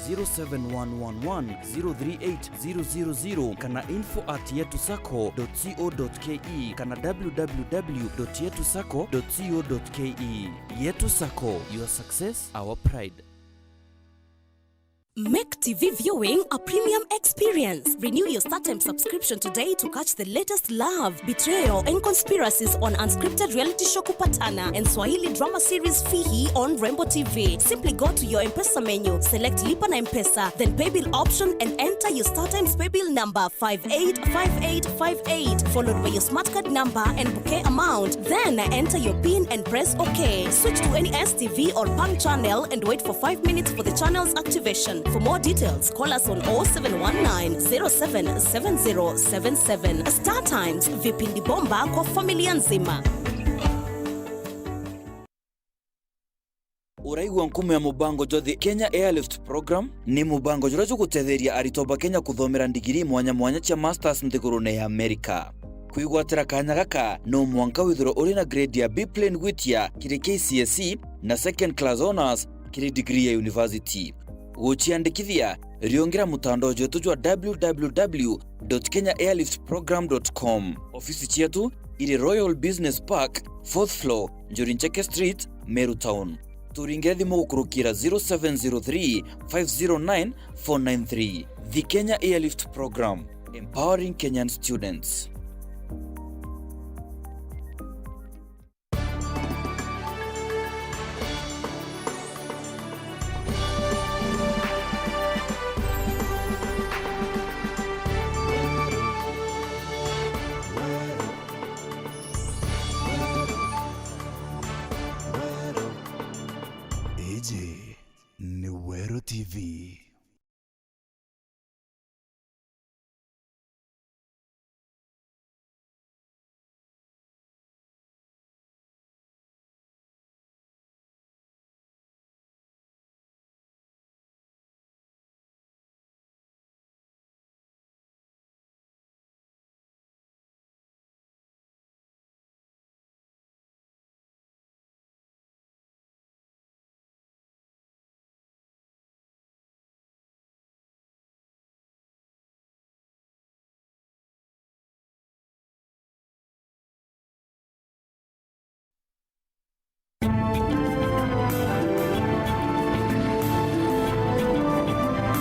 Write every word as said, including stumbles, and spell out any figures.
zero seven one one one zero three eight zero zero zero kana info at yetusacco dot co dot ke kana w w w dot yetusacco dot co dot ke. Yetu Sacco, your success, our pride. Make T V viewing a premium experience. Renew your StarTimes subscription today to catch the latest love, betrayal, and conspiracies on unscripted reality show Kupatana and Swahili drama series Fihi on Rembo T V. Simply go to your M-Pesa menu, select Lipa na M-Pesa, then Paybill option and enter your StarTimes Paybill number five eight five eight five eight, followed by your smart card number and bouquet amount. Then enter your pin and press OK. Switch to any S T V or Pang channel and wait for five minutes for the channel's activation. For more details, call us on oh seven one nine zero seven seven zero seven seven. StarTimes, vipindi bomba kwa familia nzima. Uraigua nkumo ya mubango jwa The Kenya Airlift Program? Ni mubango juria jugutetheria aritwa ba Kenya kuthomera ndigiri mwanya mwanya cia masters nthigurune ya Amerika. Kwigwatira kanya gaka, no mwanka withirwe uri na grade ya B plain gwitia kiri K C S E na second class honours kiri degree ya university. Guciandikithia, riungira mutandao jwetu jwa w w w dot kenya airlift program dot com. Ofisi cietu iri Royal Business Park, fourth floor, Njuri Ncheke Street, Meru Town. Turingire thimu gukurukira zero seven zero three five zero nine four nine three. The Kenya Airlift Program, empowering Kenyan students.